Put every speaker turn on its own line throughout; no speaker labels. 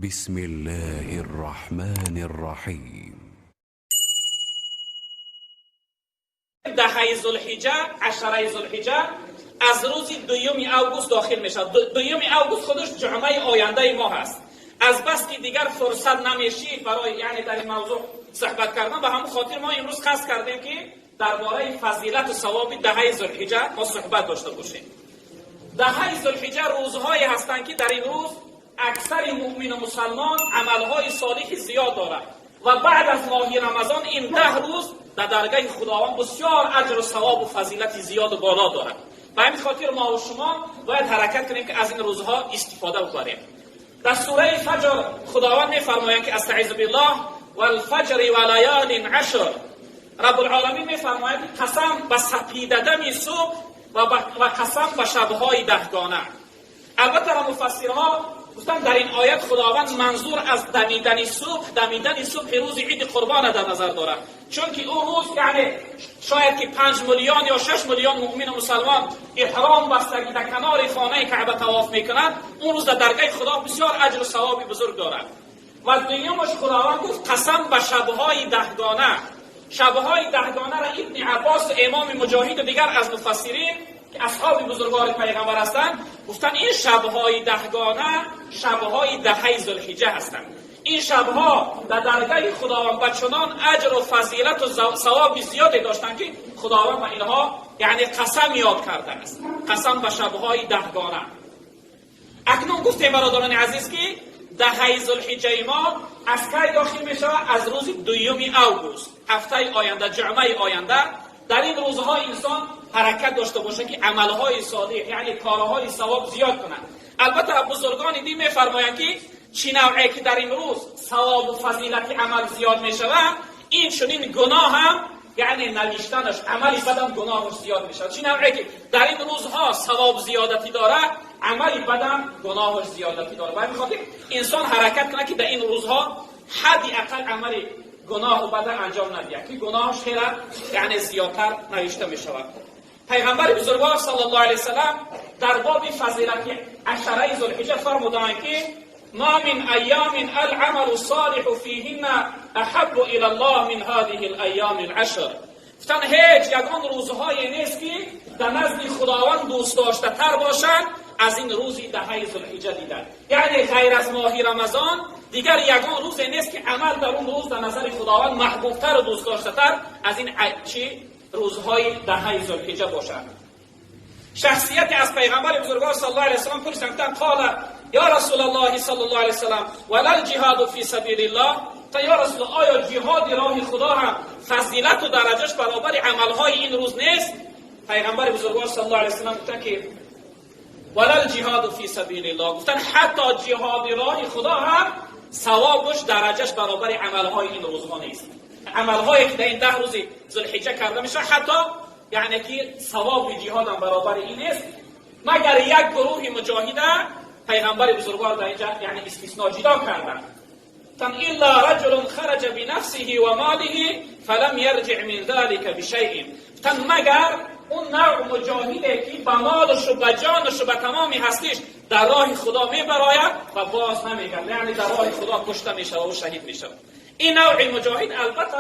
بسم الله الرحمن الرحیم.
دهه ذوالحجه، عشره ذوالحجه از روز دوم اوگوست داخل میشد. دوم اوگوست خودش جمعه آینده ما هست. از بس که دیگر فرصت نمیشید برای یعنی در این موضوع صحبت کردن، به همون خاطر ما امروز قصد کردیم که درباره فضیلت و ثواب دهه ذوالحجه ما صحبت داشته باشیم. دهه ذوالحجه روزهایی هستند که در این روز اکثر مؤمن و مسلمان عملهای صالح زیاد دارد و بعد از ماه رمضان این 10 روز در درگاه خداوند بسیار اجر و ثواب و فضیلت زیاد و بالا دارد. به همین خاطر ما و شما باید حرکت کنیم که از این روزها استفاده بکنیم. در سوره فجر خداوند می‌فرماید که استعیذ بالله والفجر و لیال عشر. رب العالمین می‌فرماید قسم به سپیده دم صبح و قسم به شب‌های دهگانه. البته مفسرها گفتن در این آیت خداوند منظور از دمیدن صبح، دمیدن صبح روز عید قربان در نظر دارد، چون که او روز یعنی شاید که 5 میلیون یا 6 میلیون مؤمن و مسلمان احرام بستگی در کنار خانه کعبه طواف میکنند، اون روز در درگاه خدا بسیار اجر و ثواب بزرگ دارد. و دومش خداوند گفت قسم به شب‌های دهگانه. شب‌های دهگانه را ابن عباس، امام مجاهد و دیگر از مفسرین که اصحاب بزرگوار پیغمبر هستند گفتن این شب‌های دهگانه شب‌های دهه ذوالحجه هستند. این شب‌ها در درگاه خداوند به چنان اجر و فضیلت و ثواب زیادی داشتند که خداوند به اینها یعنی قسم یاد کرده است، قسم به شب‌های دهگانه. اکنون گفتیم برادران عزیز که دهه ذوالحجه ما از کی داخل می‌شود؟ از روز دوم اوگوست، هفته آینده، جمعه آینده. در این روزها انسان حرکت داشته باشه که عملهای صالح یعنی کارهای ثواب زیاد کنند. البته بزرگان دین می‌فرمایند که چی نوعی که در این روز ثواب و فضیلت عمل زیاد می‌شود، این چنین گناه هم یعنی نوشتنش عملی بدم گناهش زیاد می‌شود. چی نوعی که در این روزها ثواب زیادتی داره، عملی بدم گناهش زیادتی داره. برای خاطر انسان حرکت کنه که در این روزها حدی اقل عملی گناه و بد انجام ندهد که گناهش خیلی یعنی زیادتر نوشته می شود. پیغمبر بزرگوار صلی الله علیه وسلم در باب فضیلت عشره ذوالحجه فرمودند که ما من ایام العمل الصالح فیهن احب الى الله من هذه الایام العشر. گفتن هیچ یگان روزهای نیست که در نزد خداوند دوست داشته تر باشند از این روزی دهه ذوالحجه دیدن. یعنی غیر از ماه رمضان دیگر یگان روز نیست که عمل در اون روز در نظر خداوند محبوبتر و دوست داشته تر از این چی روزهای دهه ذوالحجه باشد. شخصیت از پیغمبر بزرگوار صلی الله علیه و سلم پرسیدند، قال یا رسول الله صلی الله علیه و سلم ولا الجهاد فی سبیل الله، تا یا رسول الله آیا جهاد راه خدا هم فضیلت و درجهش برابر عملهای این روز نیست؟ پیغمبر بزرگوار صلی الله علیه و سلم گفتند که ولا الجهاد فی سبیل الله، گفتن حتی جهاد راه خدا هم ثوابش درجهش برابر عملهای این روزها نیست. عملهایی که در این 10 روز ذوالحجه کرده میشه حتی یعنی که ثواب جهاد هم برابر این نیست، مگر یک گروه مجاهده پیغمبر بزرگوار در اینجا یعنی استثناء جدا کردن. تن الا رجل خرج بنفسه و ماله فلم يرجع من ذلك بشیء. تن مگر اون نوع مجاهده که به مالش و به جانش و به تمام هستیش در راه خدا میبراید و باز نمیگرده، یعنی در راه خدا کشته میشه و شهید میشه. این نوع مجاهد البته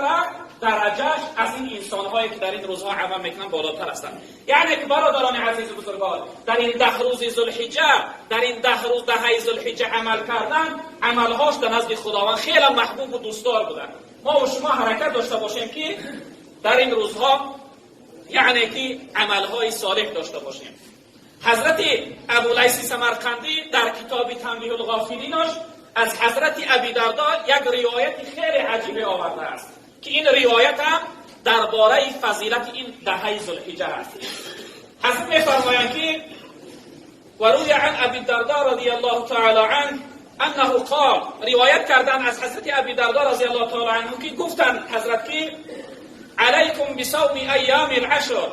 درجهش از این انسانهایی که در این روزها عمل میکنن بالاتر هستند. یعنی که برادران عزیز و بزرگوار در این 10 روز ذوالحجه، در این 10 روز دهه ذوالحجه عمل کردن، عملهاش در نزد خداوند خیلی محبوب و دوستدار بودن. ما و شما حرکت داشته باشیم که در این روزها یعنی که عملهای صالح داشته باشیم. حضرت ابولیث سمرقندی در کتاب تنبیه الغافلینش از حضرت ابی دردا یک روایت خیلی عجیبه آورده است که این روایت هم درباره فضیلت این دهه ذوالحجه است. حضرت می‌فرمایند که و روی عن ابی دردا رضی الله تعالی عنه انه قال، روایت کردن از حضرت ابی دردا رضی الله تعالی عنه که گفتند حضرت که علیکم بصوم ایام العشر.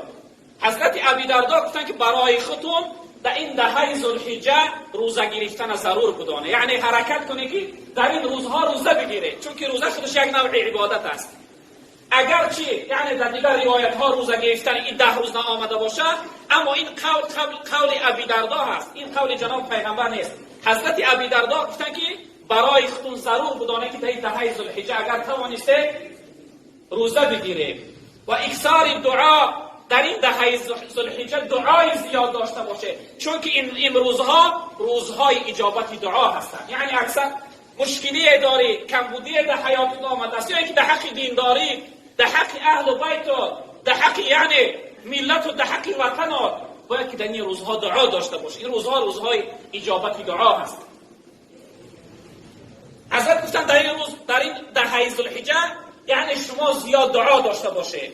حضرت ابی دردا گفتند که برای خودتون در این دهه ذوالحجه روزه گرفتن ضرور بدانه، یعنی حرکت کنه که در این روزها روزه بگیره، چون که روزه خودش یک نوع عبادت است. اگرچه یعنی در دیگر روایت ها روزه گرفتن این 10 روز نآمده باشه، اما این قول قول ابی دردا هست، این قول جناب پیغمبر نیست. حضرت ابی دردا گفتند که برای خودتون ضرور بدانه که در این دهه ذوالحجه اگر توانسته روزه بگیره و اکثار دعا در این دهه ذوالحجه دعای زیاد داشته باشه، چون که این روزها روزهای اجابت دعا هستند. یعنی اکثر مشکلی داری، کمبودی در حیات آمده است، یا اینکه در حق دینداری، در حق اهل و بیت، در حق یعنی ملت و در حق وطن، باید که در این روزها دعا داشته باشه. این روزها روزهای اجابت دعا هست. حضرت گفتن در این روز، در این دهه ذوالحجه یعنی شما زیاد دعا داشته باشه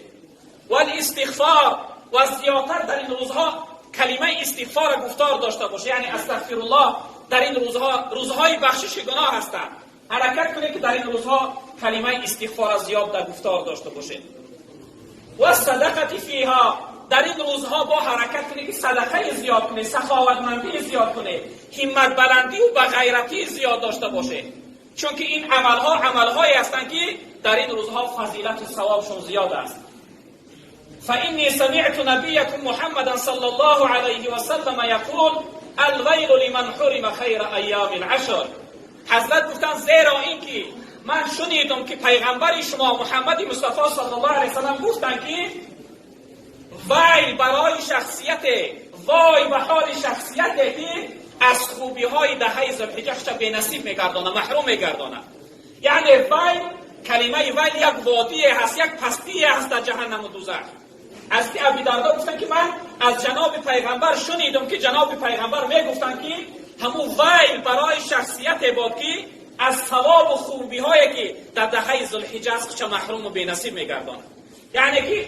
و الاستغفار، و زیادتر در این روزها کلمه استغفار گفتار داشته باشه، یعنی استغفر الله. در این روزها روزهای بخشش گناه هستند، حرکت کنه که در این روزها کلمه استغفار زیاد در گفتار داشته باشه. و صدقه فیها، در این روزها با حرکت کنه که صدقه زیاد کنه، سخاوتمندی زیاد کنه، همت بلندی و بغیرتی زیاد داشته باشه، چون که این عملها عملهایی هستند که در این روزها فضیلت و ثوابشون زیاد است. فإني سمعت نبيكم محمدا صلى الله عليه وسلم يقول الويل لمن حرم خير ایام العشر. حضرت گفتن زیرا اینکه من شنیدم که پیغمبر شما محمد مصطفی صلی الله علیه وسلم گفتن که ویل برای شخصیت، وای به حال شخصیت که از خوبی های دهه ذوالحجه خودش بی‌نصیب میگردانه، محروم میگردانه. یعنی ویل، کلمه ویل یک وادی هست، یک پستی هست در جهنم و دوزخ. از ابی دردا گفتن که من از جناب پیغمبر شنیدم که جناب پیغمبر میگفتن که همون ویل برای شخصیت بود که از ثواب و خوبی هایی که در دهه ذوالحجه است خودش محروم و بی‌نصیب میگردانه. یعنی که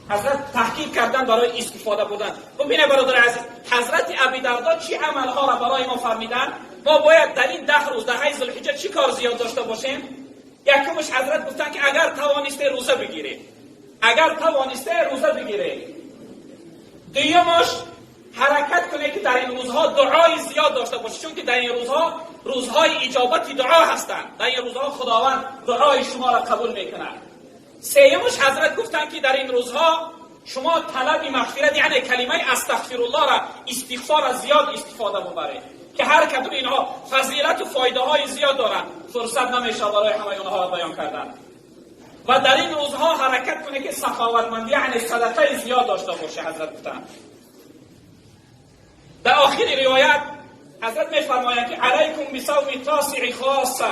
حضرت تحقیق کردن برای استفاده بودن. ببینید برادر عزیز، حضرت ابی دردا چی عملها را برای ما فرمیدن؟ ما باید در این 10 روز دهه ذوالحجه چی کار زیاد داشته باشیم؟ یکمش حضرت گفتن که اگر توانسته روزه بگیره، اگر توانسته روزه بگیره. دومش حرکت کنه که در این روزها دعای زیاد داشته باشه، چون که در این روزها روزهای اجابت دعا هستند. در این روزها خداوند دعای شما را قبول میکنه. سیمش حضرت گفتن که در این روزها شما طلب مغفرت، یعنی کلمه استغفر الله را، استغفار را زیاد استفاده ببرید که هر کدوم اینها فضیلت و فایده های زیاد دارند. فرصت نمیشه برای همه اونها را بیان کردن. و در این روزها حرکت کنه که سخاوتمندی، یعنی صدقه زیاد داشته باشه. حضرت گفتن در آخر روایت حضرت میفرمایند که علیکم بصوم تاسع خاصه،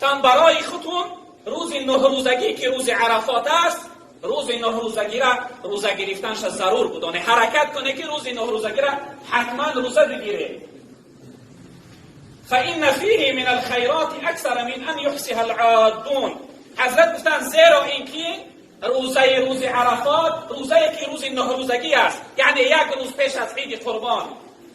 تن برای خودتون روز 9 روزگی که روز عرفات است، روز 9 روزگی را روزه گرفتنش ضرور بدانه. حرکت کنه که روز 9 روزگی را حتما روزه بگیره. فإن فیه من الخیرات اکثر من ان یحصیها العادون. حضرت گفتن زیرا اینکه روزه روز عرفات، روزه که روز 9 روزگی است، یعنی یک روز پیش از عید قربان،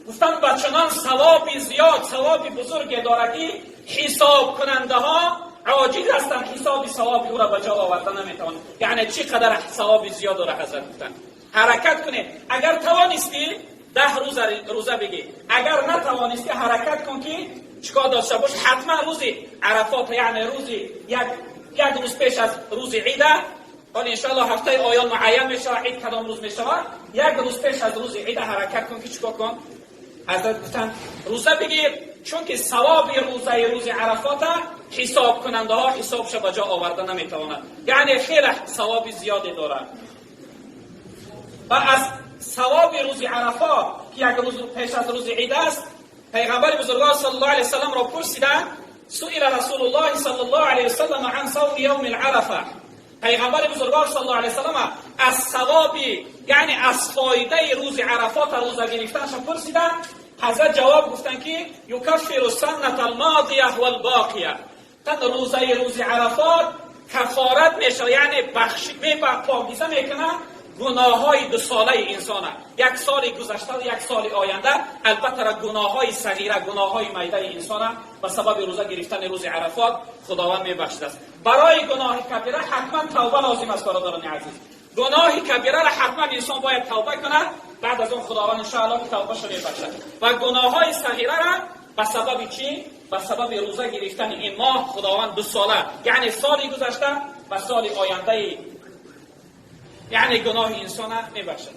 گفتن با چنان ثواب زیاد، ثواب بزرگ داره که حساب کننده ها عاجز هستند، حساب ثواب او را به جا آورده نمیتوانند. یعنی چقدر ثواب زیاد داره. حضرت گفتن حرکت کنه، اگر توانستی 10 روز روزه بگی، اگر نتوانستی حرکت کن که چیکار داشته باش، حتما روز عرفات، یعنی روز یک روز پیش از روز عید، حالا انشاءالله هفته آیان معین میشه عید کدام روز میشه، یک روز پیش از روز عید حرکت کن که چیکار کن. حضرت گفتن روزه بگیر، چون که ثواب روزه روز عرفات حساب کننده ها حسابش به جا آورده نمیتواند، یعنی خیلی ثواب زیادی داره. و از ثواب روز عرفات که یک روز پیش از روز عید است، پیغمبر بزرگوار صلی الله علیه وسلم را پرسیدند، سئل رسول الله صلی الله علیه وسلم عن صوم یوم العرفه. پیغمبر بزرگوار صلی الله علیه وسلم از ثواب، یعنی از فایده روز عرفات روزه گرفتنش پرسیدند. حضرت جواب گفتن که یکفر السنة الماضیه والباقیه. تن روزه روز عرفات کفارت میشه، یعنی بخش پاکیزه میکنه گناه‌های 2 ساله انسانه، یک سال گذشته و یک سال آینده. البته را گناه‌های صغیره، گناه‌های میده انسانه به سبب روزه گرفتن روز عرفات خداوند میبخشد است. برای گناه کبیره حتما توبه لازم است برادران عزیز. گناه کبیره را حتما انسان باید توبه کنه، بعد از اون خداوند ان شاء الله که توبه‌شو میبخشد. و گناه‌های صغیره را به سبب چی؟ به سبب روزه گرفتن این ماه خداوند 2 ساله، یعنی سال گذشته و سال آینده، یعنی گناه انسان میبخشد.